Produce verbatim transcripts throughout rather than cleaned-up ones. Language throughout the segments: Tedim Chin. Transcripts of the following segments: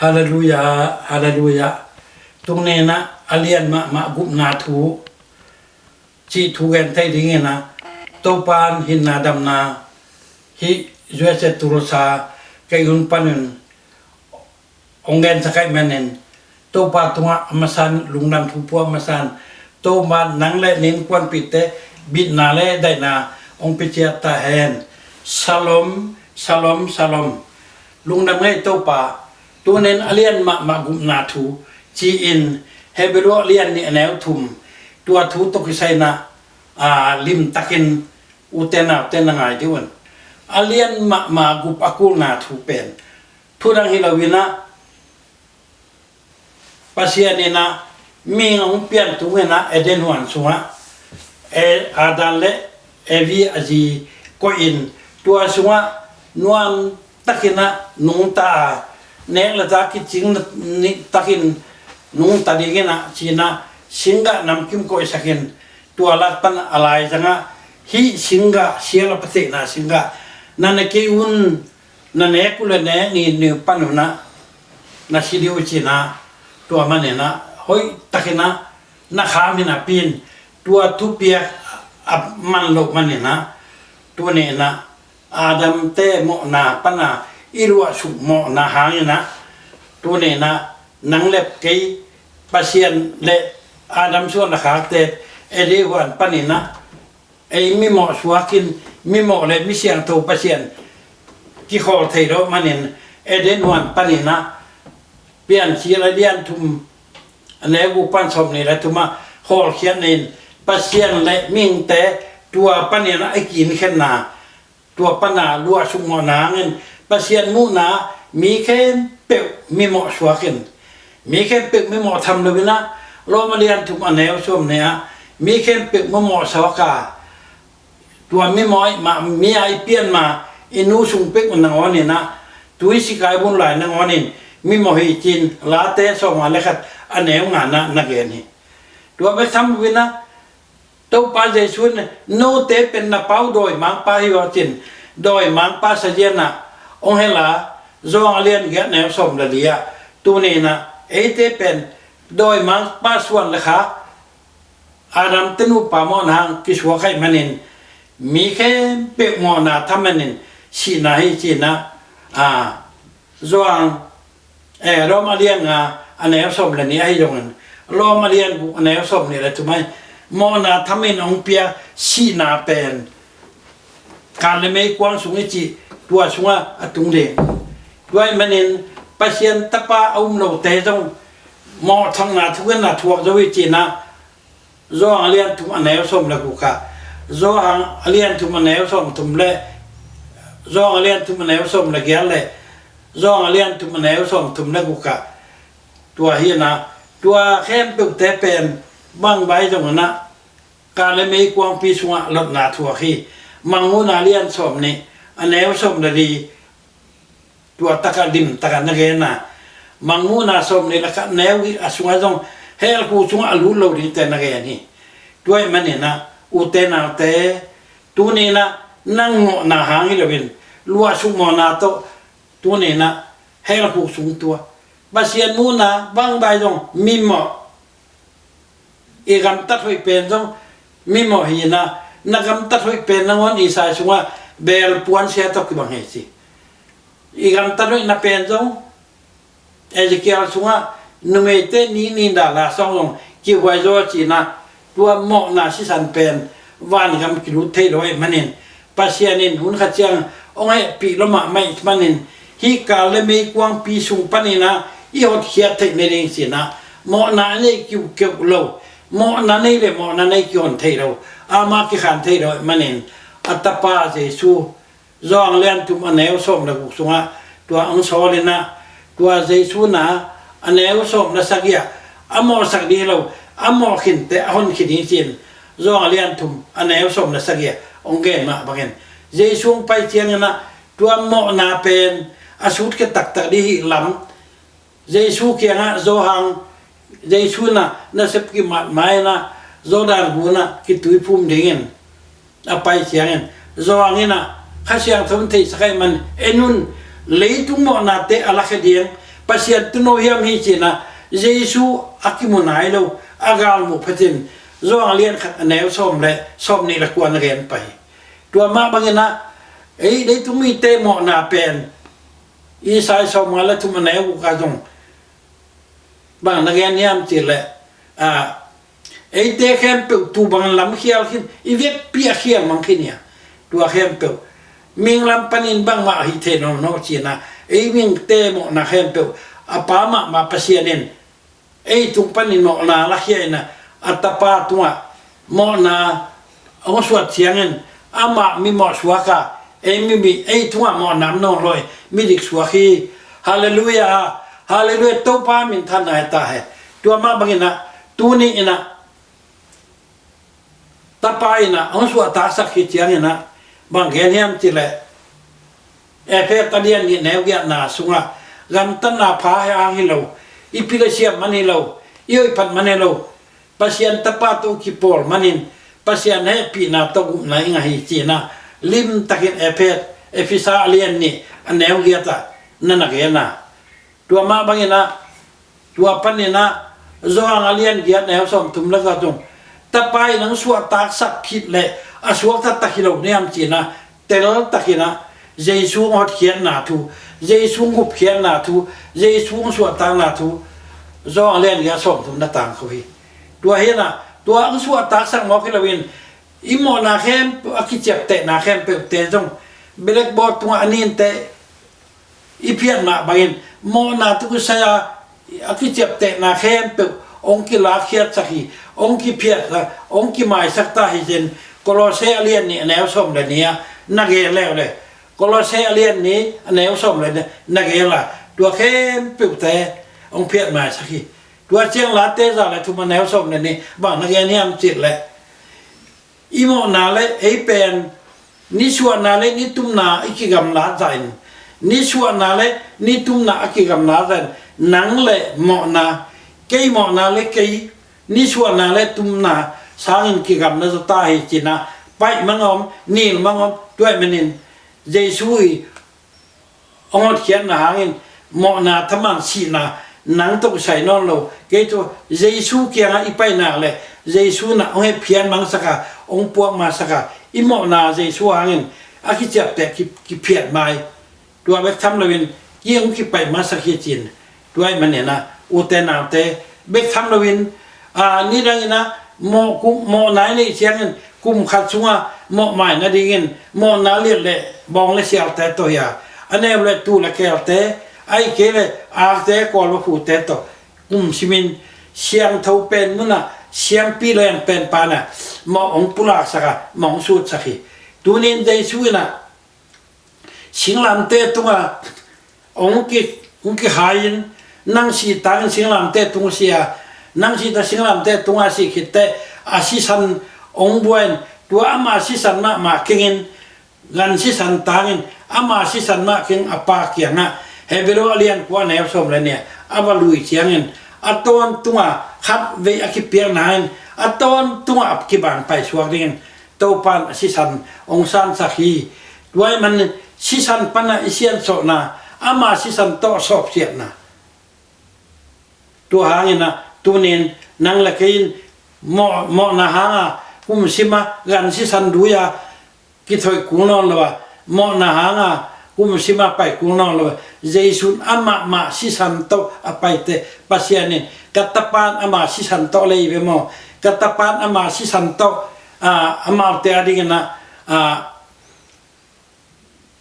Halleluiah, halleluiah. Tuni-in ah a lian mahmah gupna thu cih thu gen thei dingin ah, Topa'n hinna damna hih U S A Tulsa ka inn panun hong gensak ahih manin, Topa tungah a masa in, lungdam thu pua a masa in, Topa nang le na innkuanpihte bitna le daihna hong pia ciat ta hen. Shalom, shalom, shalom. Lungdam ngei Topa, tuni-in a lian mahmah gupna thu ci-in, Hebrew a lian nih a neu thum, tua thu tawh kisai-in ah, aa, limtakin ute naute na ngai dih un. A lian mahmah gup a kulna thu pen thu dang hi lo-in ah, Pasian in ah mihing hong pian tung in ah Eden huan sungah, e, Adam le Evi a zi koih in, tua sungah nuam takin ah nungta a, nek le za kicing takin nungta dingin ah ci-in ah singgah namkim koihsakin, tua lak pan a laizangah hih singgah, sial a patheihna singgah na ne kei un, na nek uh leh nek ni, ni panun ah na si dih uh ci-in ah, tua manin ah hoih takin ah na kham hi napi-in, tua thupiak a man loh manin ah, tuni-in ah Adam-te mawhna pan a i luahsuk mawhna hangin ah, tuni-in ah nang le kei, Pasian le Adam suan a khakte, Eden huan panin ah ei mimawh suakin, mimawh le mi siangtho Pasian kikhawl thei lo manin, Eden huan panin ah Piancil a lian thum a neu guk pan sawmnih le thum ah hawlkhiatna in, Pasian le mihingte tua panin ah a kinkhenna, tua pan a luahsuk mawhna hangin Pasian muhna mi khempeuh mimawh suakin, mi khempeuh mimawh tham lo-in ah, Rom a lian thum a neu sawmnih ah mi khempeuh mimawh suak a, tua mimawh mah, mi a i pian mah, i nu sung peuh nangawnin ah, tui sikai bun lai nangawnin mimawh hi ci-in Late sawmnga le khat a neu nga-ah na gen hi. Tua bek tham lo-in ah, Topa Jesu in, note pen na pau dawimangpa hi uh a ci-in, dawimangpa sazian ah hong hel a, Johan a lian giat neu sawm le li ah, tuni-in ah eite pen dawimangpa suan le khak, Adam te nupa mawhna hang kisuak ahih manin, mi khempeuh mawhna tham manin sihna hi ci-in ah, a, Johan, eh, Rom a lian nga a neu sawm le nih ahi zongin, Rom a lian guk a neu sawmnih le thum ah, mawhna thamin hong pia sihna pen kal le meikuang sung i cih, tua sungah a tung ding. Tua ahih manin Pasian Tapa a um lote zong mawhthakna thugenna thuak zo hi ci-in ah, Johan a lian thum a neu sawm le guk ah, Johan a lian thum a neu sawm thum le, Johan a lian thum a neu sawm le giat le, Johan a lian thum a neu sawm thum le guk ah, tua hi-in ah, tua khempeuhte pen bang vai zongin ah kal le meikuangpi sungah lotna thuak hi. Mangmuhna lian sawmnih a neu sawm le li, tua takah limtakah na gen a, Mangmuhna sawmnih le khat neu giat a sungah zong hell khuk sungah a lut lo dingte na gen hi. Tua ahih manin ah, ute naute, tuni-in ah nang mawhna hang hi lo-in, luahsuk mawhna tawh, tuni-in ah hell khuk sung tua, Pasian muhna bang vai zong mimawh, i gamtat hoih pen zong mimawh hi-in ah, na gamtat hoih pen nangawn Isai sungah beel puansia tawh kibang hi ci. I gamtat hoihna pen zong Ezekiel sungah numeite ni ni dala sawng zong kihuai zaw ci-in ah, tua mawhna sisan pen vangam kilut thei lo ahih manin, Pasian in hun khat ciang hong hehpih lua mahmah ahih manin, hih kal le meikuangpi sung panin ah i hotkhiat theih nading ci-in ah, mawhna a nei kiuhkeuh lo, mawhna nei le mawhna nei kihon thei lo, amah kikhan thei lo ahih manin, a Tapa Jesu, Johan a lian thum a neu sawm le guk sungah tua hong sawl-in ah, tua Jesu na a neu sawm le sagih ah a mawhsak ding hi lo, a mawh khinte a honkhiat ding ci-in, Johan a lian thum a neu sawm le sagih ah hong gen mah bangin, Jesu hong pai ciangin ah tua mawhna pen a sutkhia taktak ding hi lam, Jesu kiangah Johan, Jesu na nasep kimat ma-in ah Jordan gun ah kituiphum dingin a pai ciangin, Johan in ah Kha Siangtho in theihsak ahih man, en un, leitung mawhnate a lakhia ding, Pasian tuuno hiam hi ci-in ah Jesu a kimu nai lo, a galmuh phetin Johan a lian khat a neu sawm le sawm nih le kua na gen pah hi. Tua mah bangin ah ei leitung mite mawhna pen Isai sawmnga le thum a neu guk ah zong bang na gen hiam cih leh, a, eite khempeuh tuu bangin lam khial khin, i vekpi a khial mang khin hi a. Tua khempeuh mihing lam panin bangmah a hih thei nawn lo ci-in ah, ei mihingte mawhna khempeuh a Pa mahmah Pasian in ei tung panin mawhna lakhia in ah, a Tapa tungah mawhna hong suah ciangin amah mi mawhsuak a, ei mi, mi, ei tungah mawhna om nawn lo hi, midik suak hi. Halleluiah, halleluiah, Topa minthanna hi ta hen. Tua mah bangin ah tuni in ah Tapa in ah hong suahtaksak hi ciangin ah bang gen hiam cih leh, Efesa a lian nih neu giatna sungah gamtatna pha hang hi lo, i pil i siam man hi lo, i hoih phat man hi lo, Pasian Tapa tawh kipawl manin Pasian hehpihna tawh gupna i ngah hi ci-in ah limtakin Efesa, Efesa a lian nih a neu giat ah na na gen a. Tua mah bangin ah, tua panin ah Johan a lian giat neu sawmthum le kua tung, Tapa in hong suahtaksak khit leh a suakta tak hi lo niam ci-in ah, teltakin ah Jesu hong hotkhiatna thu, Jesu hong gupkhiatna thu, Jesu hong suahtakna thu Johan a lian giat sawmthum na tang kho hi. Tua hi in ah, tua hong suahtaksak mawk hi loin i mawhna khempeuh, a kiciaptehna khempeuhte zong blackboard tungah a ninte i phiat mah bangin mawhna tawh kisai a, a kiciaptehna khempeuh hong kilakkhiatsak hi, hong kiphiatsak, hong kimaisak ta hi ci-in Kolose a lian nih a neu sawm le nih ah na gen leuleu. Kolose a lian nih a neu sawm le nih na gen a, tua khempeuhte hong phiatmaisak hi. Tua ciang Late za le thum a neu sawm le nih bang na gen hiam cih leh, i mawhna le ei pen nisuahna le nitumna i kigamlat zahin, nisuahna le nitumna a kigamlat zahin, nang le mawhna, kei mawhna le kei nisuahna le tumna sangin kigamla zaw ta hi ci-in ah, paih mang om, nil mang om, tua ahih manin Jesu i hong hotkhiatna hangin mawhna, thaman sihna, nang tawh kisai nawn lo, kei tawh Jesu kiangah i paina le Jesu in ah hong hehphiat mangsak a, hong puakmaisak a, i mawhna Jesu hangin a kiciapteh ki, kiphiat mai. Tua bek tham loin ki hong kipaih maisak hi ci-in, tua ahih manin ah ute naute, bek tham loin, a, nidangin ah mawh kum, mawhna i neih ciangin kum khat sungah mawhmai nadingin mawhna liat le bawng le sialte tawh hi a, a neu le tuu le keelte, ahih kei le akte, kawlva phute tawh kum simin siangtho pen munah siampi leng pen panah mawh hong pulaksak a, mawh hong sutsak hi. Tunin Jesu in ah singlamteh tungah hong ki, hong kihai-in, nang sih tangin singlamteh tung si a, nang sih ta singlamteh tungah sih khit teh a sisan hong buai-in, tua ama sisan mahmah kengin, gan sisan tangin ama sisan mah keng a Pa kiangah, Hebrew a lian kua a neu sawm le nih a va lui ciangin, a tawntunga khatvei a kipiakna in a tawntunga a kiban paisuak dingin Topa in a sisan hong sansak hi. Tua ahih manin sisan pana i siansawhna, ama sisan tawh sawpsiatna. Tua hangin ah tunin nang le kei in mawh, mawhna hanga kum sima gan sisan dui a kithoih kul nawn lo a, mawhna hanga kum sima pai kul nawn lo a, Jesu in amah mah sisan tawh a paite, Pasian in ka tapa in ama sisan tawh lei ve maw, ka tapa in ama sisan tawh, a, amaute a dingin ah, a,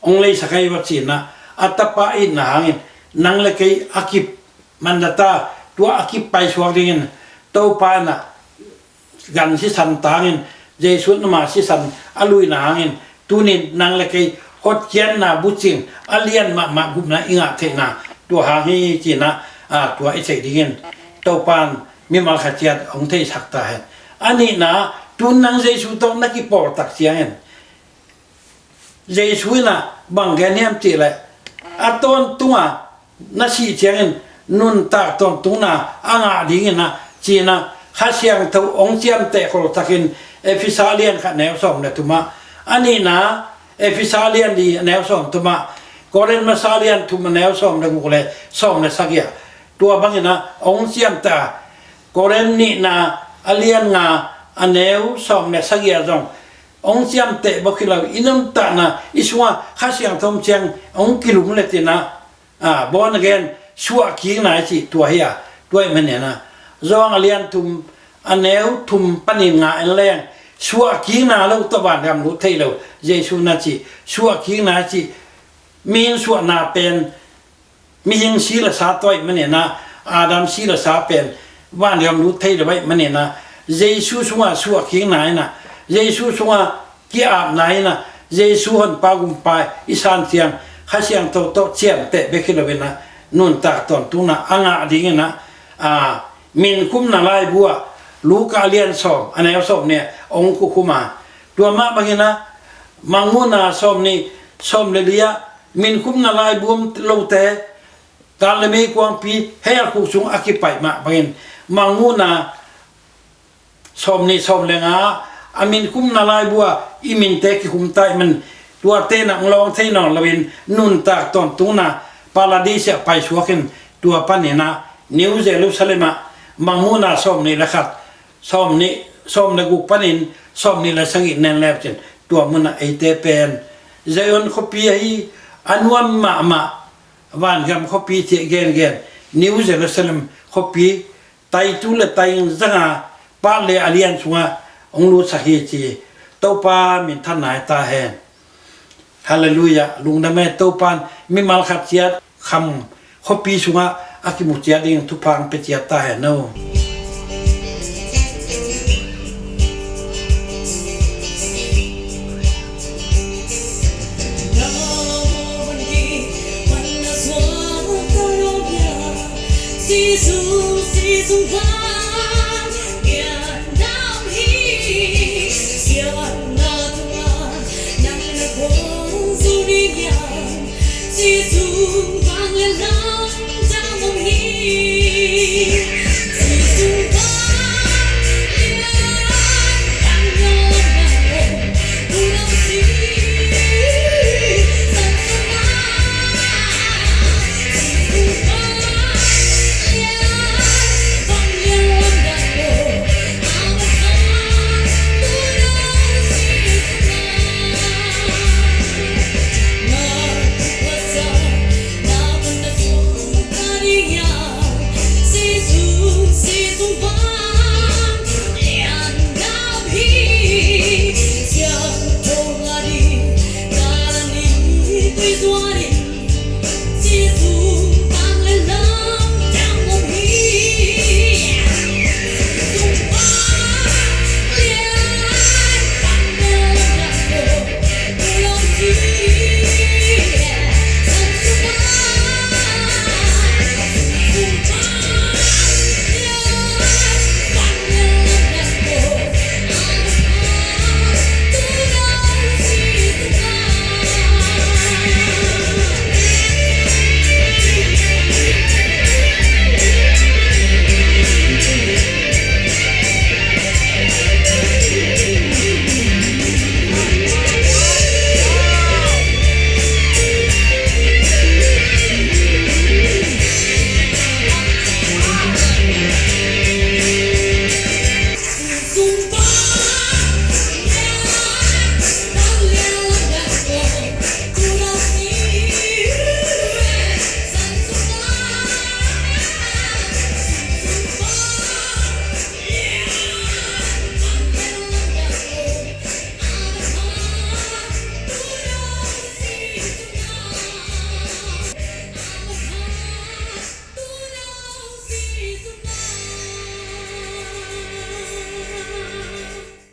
hong leisak ahi va ci-in ah, a tapa itna hangin nang le kei a kip manna ta, tua a kipaisuak dingin Topa in ah gan sisan tangin, Jesu in ama sisan a luina hangin tunin nang le kei hotkhiatna bucing a lian mahmah gupna i ngah theihna tua hang hi ci-in ah, a, tua i theih dingin Topa in mimal khat ciat hong theisak ta hen. A nihna, tun nang Jesu tawh na kipawltak ciangin Jesu in ah bang gen hiam cih leh, a tawntunga na sih ciangin nuntak tawntungna a ngah dingin ah ci-in ah Kha Siangtho hong ciamteh kholtakin Efesa lian khat neu sawm le thumah, a nihna Efesa lian li neu sawm thumah, Korin masa a lian thum a neu sawm le guk le sawm le sagih ah tua bangin ah hong ciamteh a, Korin nihna a lian nga a neu sawm le sagih ah zong hong ciamteh bek hi lo, i nuntakna i sungah Kha Siangtho om ciang hong kilum le tin ah, a, born again, suahkikna i cih tua hi a, tua ahih manin ah Johan a lian thum a neu thum panin nga en leng, suahkikna lo tawh vangam lut thei lo, Jesu na cih suahkikna i cih, mihing suahna pen mihing si le sa tawh ahih manin ah, Adam si le sa pen vangam lut thei lo ahih manin ah, Jesu sungah suahkikna in ah, Jesu sungah ki-apna in ah, Jesu Honpa Gumpa i san ciang Kha Siangtho tawh ciamteh bek hi lo in ah, nuntak tawntungna a ngah dingin ah, a, minkhumna laibu ah Luka a lian sawm a neu sawm nih ah hong khukhum a, tua mah bangin ah Mangmuhna sawm nih sawm le li ah minkhumna laibu om lote, gal le meikuangpi hell khuk sung a kipaih mah bangin, Mangmuhna sawm nih sawm le nga ah a minkhumna laibu ah i minte kikhum ta ahih man, tuate in ah hong lawng thei nawn loin nuntak tawntungna Paradis ah paisuak in, tua panin ah New Jerusalem ah Mangmuhna sawm nih le khat, sawm nih, sawm le guk panin sawm nih le sagih nen le cin, tua mun ah eite pen Zion khuapi ahi, a nuam mahmah vangam khuapi cih gengen, New Jerusalem khuapi, taitu le taing zanga, pat le a lian sungah hong lutsak hi ci. Topa minthanna hi ta hen. Halleluiah. Lungdam e. Topa in mimal khat ciat kham khuapi sungah a kimu ciat ding thupha hong pia ciat ta hen aw.